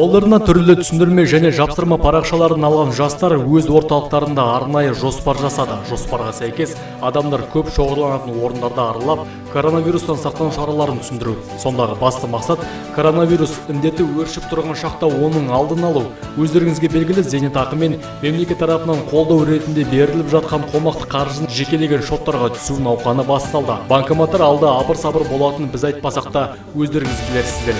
Қолдарына түрлі түсіндірме және жапсырма парақшаларын алған жастар өз орталықтарында арнайы жоспар жасады. Жоспарға сәйкес, адамдар көп шоғырланатын орындарды аралап, коронавирустан сақтану шараларын түсіндіру. Сондағы басты мақсат — коронавирус індеті өршіп тұрған шақта оның алдын алу. Өздеріңізге белгілі, зейнетақы мен мемлекет тарапынан қолдау ретінде беріліп жатқан қомақты қаржының жекелеген шоттарға түсу науқаны басталды. Банкоматтар алды абыр-сабыр болатынын біз айтпасақ та, өздеріңіз білерсіздер.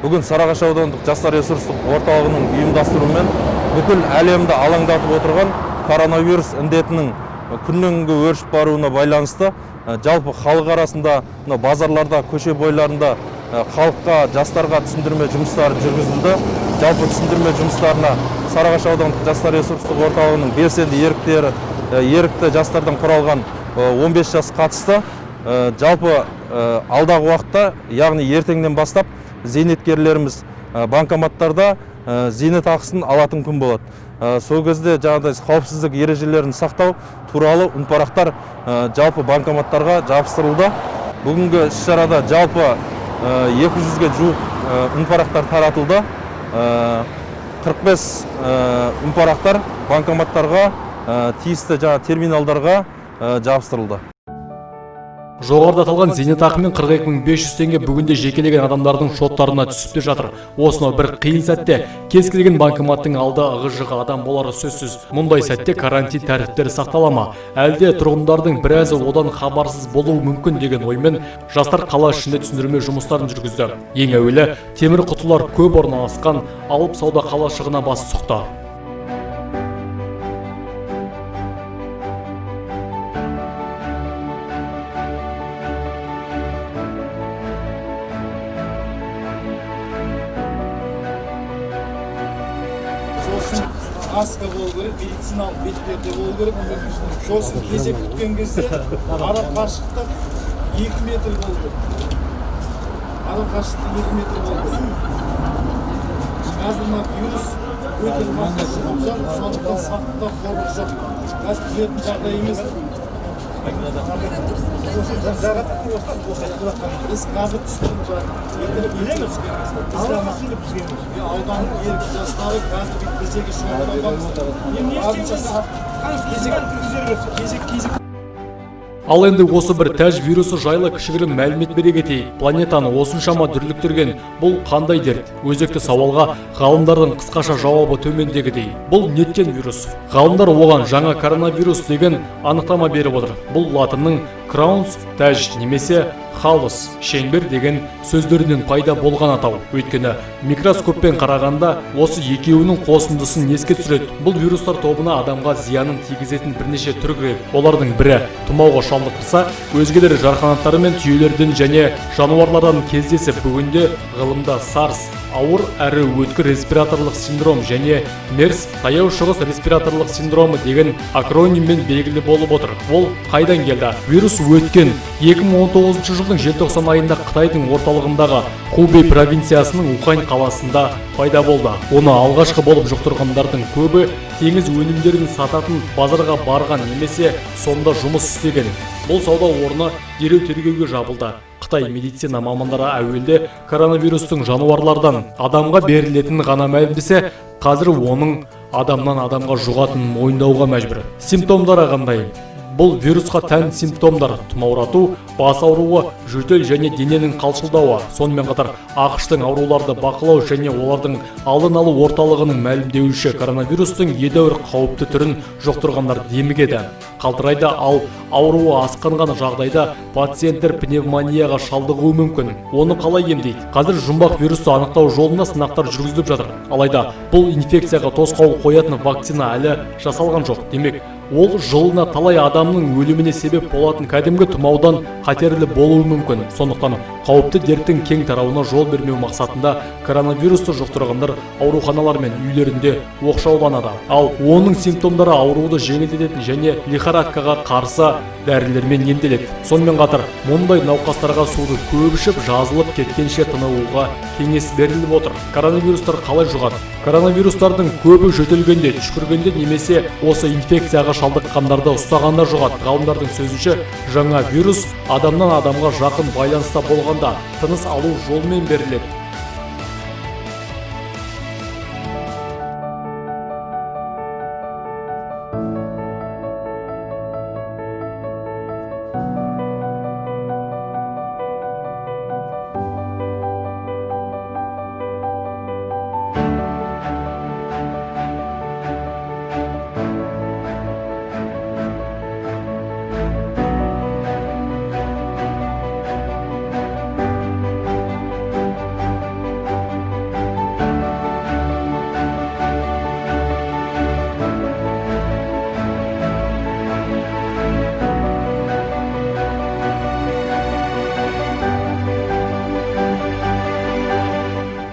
Бүгін Сарыағаш аудандық жастар ресурстық орталығының ұйымдастыруымен бүкіл әлемді алаңдатып отырған коронавирус індетінің күннен күнге өршіп баруына байланысты жалпы халық арасында, мына базарларда, көше бойларында халыққа, жастарға түсіндірме жұмыстары жүргізілді. Жалпы түсіндірме жұмыстарына Сарыағаш аудандық жастар ресурстық орталығының белсенді еріктері, ерікті жастардан құралған 15 жас қатысты. Жалпы алдағы уақытта, яғни ертеңнен бастап зейнеткерлеріміз банкоматтарда зейнетақысын алатын күн болады. Сол кезде жаңағыдай қауіпсіздік ережелерін сақтау туралы үнпарақтар жалпы банкоматтарға жабыстырылды. Бүгінгі іс-шарада жалпы 200-ге жуық үнпарақтар таратылды. 45 үнпарақтар банкоматтарға, тиісті жаңа терминалдарға жабыстырылды. Жоғарыда аталған зейнетақы мен 42 500 теңге бүгінде жекелеген адамдардың шоттарына түсіп те жатыр. Осынау бір қиын сәтте кез келген банкоматтың алды ығы-жығы адам болары сөзсіз. Мұндай сәтте карантин тәртіптері сақтала ма? Әлде тұрғындардың біразы одан хабарсыз болуы мүмкін деген оймен жастар қала ішінде түсіндірме жұмыстарын жүргізді. Ең әуелі темір құтылар көп орналасқан алып сауда қалашығына бас сұқты. Сосын маска болу керек, медициналық бетперде болу керек. Сосын кезек күткен кезде ара қашықтық 2 метр болу керек. Ара қашықтық 2 метр болу керек. Қазір мына вирус өте қатты жұғып жатыр, сондықтан сақтықта қорлық жоқ. Қазір күлетін жағдай емес. Біз қазір түсіндіріп жатырмыз. Ертелеп түскен кезде ауданның ерікті жастары қазір бүйтіп кезекке шоғырланғанбыз. Барынша кезек кезек кезек. Ал енді осы бір тәж вирусы жайлы кішігірім мәлімет бере кетейік. Планетаны осыншама дүрліктірген бұл қандай дерт? Өзекті сауалға ғалымдардың қысқаша жауабы төмендегідей. Бұл неткен вирус? Ғалымдар оған жаңа коронавирус деген анықтама беріп отыр. Бұл латынның краунс тәж немесе халос шеңбер деген сөздерінен пайда болған атау. Өйткені микроскоппен қарағанда осы екеуінің қосындысын еске түсіреді. Бұл вирустар тобына адамға зиянын тигізетін бірнеше түрі кіреді. Олардың бірі тұмауға шалдықтырса, өзгелері жарқанаттары мен түйелерден және жануарлардан кездесіп, бүгінде ғылымда SARS ауыр әрі өткір респираторлық синдром және MERS таяу шығыс респираторлық синдромы деген акрониммен белгілі болып отыр. Ол қайдан келді? Вирус өткен 2019 жылдың желтоқсан айында Қытайдың орталығындағы Хубей провинциясының Ухань қаласында пайда болды. Оны алғашқы болып жұқтырғандардың көбі теңіз өнімдерін сататын базарға барған немесе сонда жұмыс істеген. Бұл сауда орны дереу тергеуге жабылды. Қытай медицина мамандары әуелде коронавирустың жануарлардан адамға берілетінін ғана мәлімдесе, қазір оның адамнан адамға жұғатынын мойындауға мәжбүр. Симптомдары қандай? Бұл вирусқа тән симптомдар: тұмаурату, бас ауруы, жөтел және дененің қалшылдауы. Сонымен қатар АҚШ-тың ауруларды бақылау және олардың алдын алу орталығының мәлімдеуінше, коронавирустың едәуір қауіпті түрін жұқтырғандар демігеді, қалтырайды, ал ауруы асқынған жағдайда пациенттер пневмонияға шалдығуы мүмкін. Оны қалай емдейді? Қазір жұмбақ вирусты анықтау жолында сынақтар жүргізіліп жатыр. Алайда бұл инфекцияға тосқауыл қоятын вакцина әлі жасалған жоқ. Демек, Ол жылына талай адамның өліміне себеп болатын кәдімгі тұмаудан қатерлі болуы мүмкін. Сондықтан қауіпті дерттің кең тарауына жол бермеу мақсатында коронавирусты жұқтырғандар ауруханалар мен үйлерінде оқшауланады. Ал оның симптомдары ауруды жеңілдететін және лихорадкаға қарсы дәрілермен емделеді. Сонымен қатар мұндай науқастарға суды көп ішіп, жазылып кеткенше тынығуға кеңес беріліп отыр. Коронавирустар қалай жұғады? Коронавирустардың көбі жөтелгенде, түшкіргенде немесе осы инфекцияға шалдыққандарды ұстағанда жұғады. Ғалымдардың сөзінше, жаңа вирус адамнан адамға жақын байланыста болғанда тыныс алу жолымен беріледі.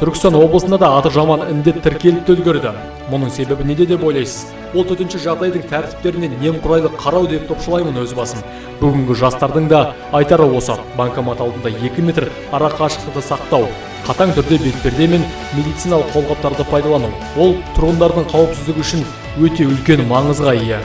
Түркістан облысында да аты жаман індет тіркеліп те үлгерді. Мұның себебі неде деп ойлайсыз? Ол төтенше жағдайдың тәртіптеріне немқұрайлы қарау деп топшылаймын өз басым. Бүгінгі жастардың да айтары осы: банкомат алдында 2 метр ара қашықтықты сақтау, қатаң түрде бетперде мен медициналық қолғаптарды пайдалану. Ол тұрғындардың қауіпсіздігі үшін өте үлкен маңызға ие.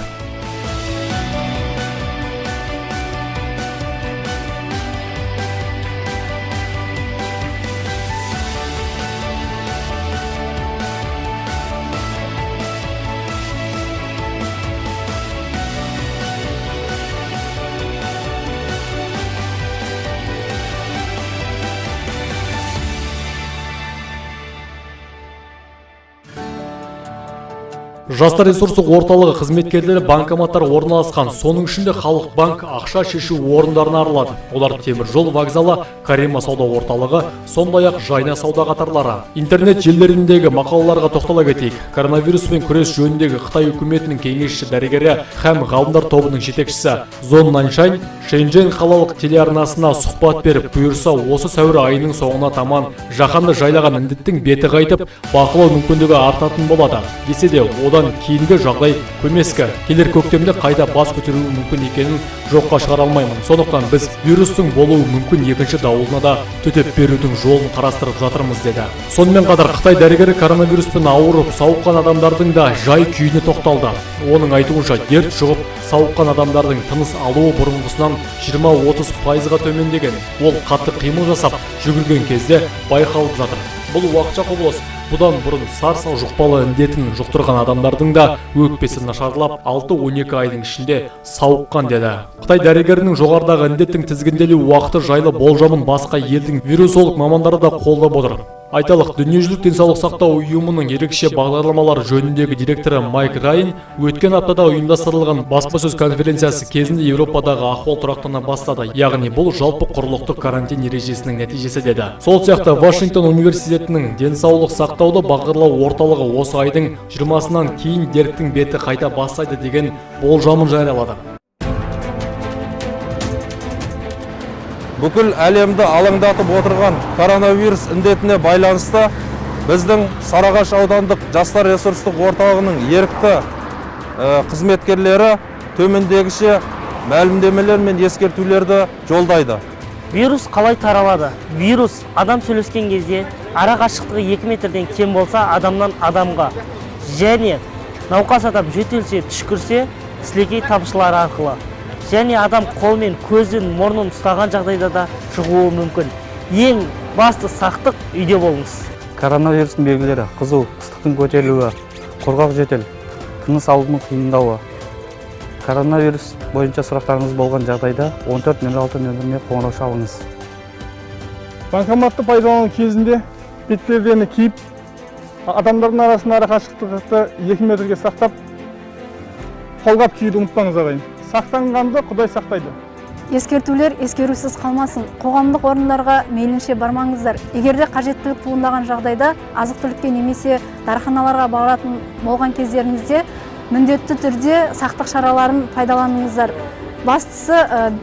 Жастар ресурстық орталығы қызметкерлері банкоматтар орналасқан, соның ішінде Халық банк ақша шешу орындарын аралады. Олар: темір жол вокзалы, Карима сауда орталығы, сондай-ақ Жайна сауда қатарлары. Интернет желілеріндегі мақалаларға тоқтала кетейік. Коронавируспен күрес жөніндегі Қытай үкіметінің кеңесші дәрігері һәм ғалымдар тобының жетекшісі Зон Наньшань Шэньчжэнь қалалық телеарнасына сұхбат беріп, бұйырса, осы сәуір айының соңына таман жаһанды жайлаған індеттің беті қайтып, бақылау мүмкіндігі артатын болады. Десе де, одан кейінгі жағдай көмескі. Келер көктемде қайта бас көтеруі мүмкін екенін жоққа шығара алмаймын. Сондықтан біз вирустың болуы мүмкін екінші дауылына да төтеп берудің жолын қарастырып жатырмыз, деді. Сонымен қатар қытай дәрігері коронавируспен ауырып сауыққан адамдардың да жай күйіне тоқталды. Оның айтуынша, дерт жұғып сауыққан адамдардың тыныс алуы бұрынғысынан 20-30%-ға төмендеген. Ол қатты қимыл жасап, жүгірген кезде байқалып жатыр. Бұл уақытша құбылыс. Бұдан бұрын SARS жұқпалы індетін жұқтырған адамдардың да өкпесі нашарлап, 6-12 айдың ішінде сауыққан, деді. Қытай дәрігерінің жоғарыдағы індеттің тізгінделу уақыты жайлы болжамын басқа елдің вирусолог мамандары да қолдап отыр. Айталық, Дүниежүзілік денсаулық сақтау ұйымының ерекше бағдарламалар жөніндегі директоры Майк Райан өткен аптада ұйымдастырылған баспасөз конференциясы кезінде Еуропадағы ахуал тұрақтана бастады, яғни бұл жалпы құрлықтық карантин ережесінің нәтижесі, деді. Сол сияқты Вашингтон университетінің денсаулық сақтауды бағдарлау орталығы осы айдың 20-сынан кейін дерттің беті қайта бастайды деген болжамын жариялады. Бүкіл әлемді алаңдатып отырған коронавирус індетіне байланысты біздің Сарыағаш аудандық жастар ресурстық орталығының ерікті қызметкерлері төмендегіше мәлімдемелер мен ескертулерді жолдайды. Вирус қалай таралады? Вирус адам сөйлескен кезде, ара қашықтығы 2 метрден кем болса, адамнан адамға және науқас адам жөтелсе, түшкірсе, сілекей тамшылары арқылы және адам қолмен көзін, мұрнын ұстаған жағдайда да жұғуы мүмкін. Ең басты сақтық: үйде болыңыз. Коронавирустың белгілері: қызу, ыстықтың көтерілуі, құрғақ жөтел, тыныс алудың қиындауы. Коронавирус бойынша сұрақтарыңыз болған жағдайда 1406 нөміріне қоңырау шалыңыз. Банкоматты пайдалану кезінде бетпердені киіп, адамдардың арасында ара қашықтықты 2 метрге сақтап, қолғап киюді ұмытпаңыз, ағайын. Сақтанғанды Құдай сақтайды. Ескертулер ескерусіз қалмасын. Қоғамдық орындарға мейлінше бармаңыздар. Егер де қажеттілік туындаған жағдайда, азық түлікке немесе дәріханаларға баратын болған кездеріңізде Міндетті түрде сақтық шараларын пайдаланыңыздар. Бастысы,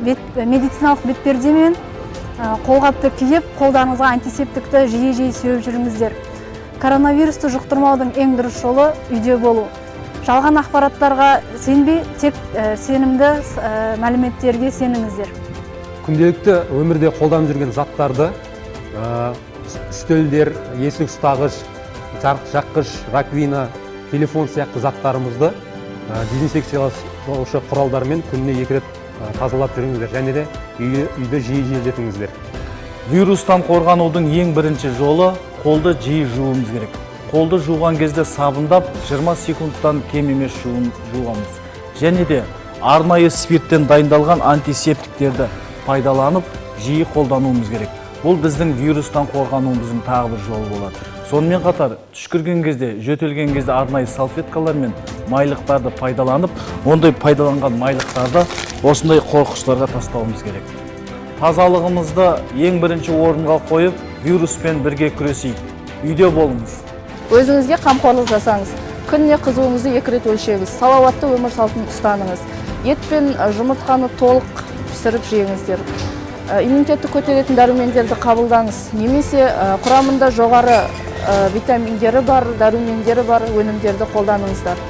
медициналық бетперде мен қолғапты киіп, қолдарыңызға антисептикті жиі жиі сеуіп жүріңіздер. Коронавирусты жұқтырмаудың ең дұрыс жолы – үйде болу. Жалған ақпараттарға сенбей, тек сенімді мәліметтерге сеніңіздер. Күнделікті өмірде қолданып жүрген заттарды, үстелдер, есік ұстағыш, жарық жаққыш, раковина, телефон сияқты заттарымызды дезинфекциялаушы құралдармен күніне екі рет тазалап жүріңіздер және де үйді жиі желдетіңіздер. Вирустан қорғанудың ең бірінші жолы – қолды жиі жууымыз керек. Қолды жуған кезде сабындап 20 секундтан кем емес жуамыз және де арнайы спирттен дайындалған антисептиктерді пайдаланып, жиі қолдануымыз керек. Бұл біздің вирустан қорғануымыздың тағы бір жолы болады. Сонымен қатар түшкірген кезде, жөтелген кезде арнайы салфеткалар мен майлықтарды пайдаланып, ондай пайдаланған майлықтарды осындай қоқыстарға тастауымыз керек. Тазалығымызды ең бірінші орынға қойып, вируспен бірге күресейік. Үйде болыңыз. Өзіңізге қамқорлық жасаңыз. Күніне қызуыңызды екі рет өлшеңіз. Салауатты өмір салтын ұстаныңыз. Ет пен жұмыртқаны толық пісіріп жеңіздер. Иммунитетті көтеретін дәрумендерді қабылдаңыз немесе құрамында жоғары витаминдері бар, дәрумендері бар өнімдерді қолданыңыздар.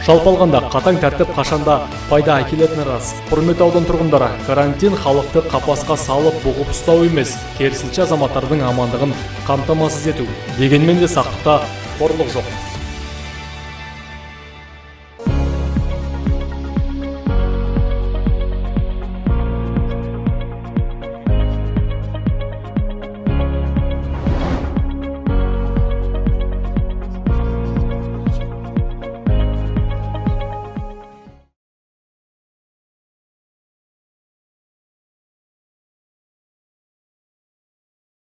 Жалпы алғанда, қатаң тәртіп қашанда пайда әкелетіні рас. Құрметті аудан тұрғындары, карантин халықты қапасқа салып, бұғып ұстау емес, керісінше, азаматтардың амандығын қамтамасыз ету. Дегенмен де сақтықта қорлық жоқ.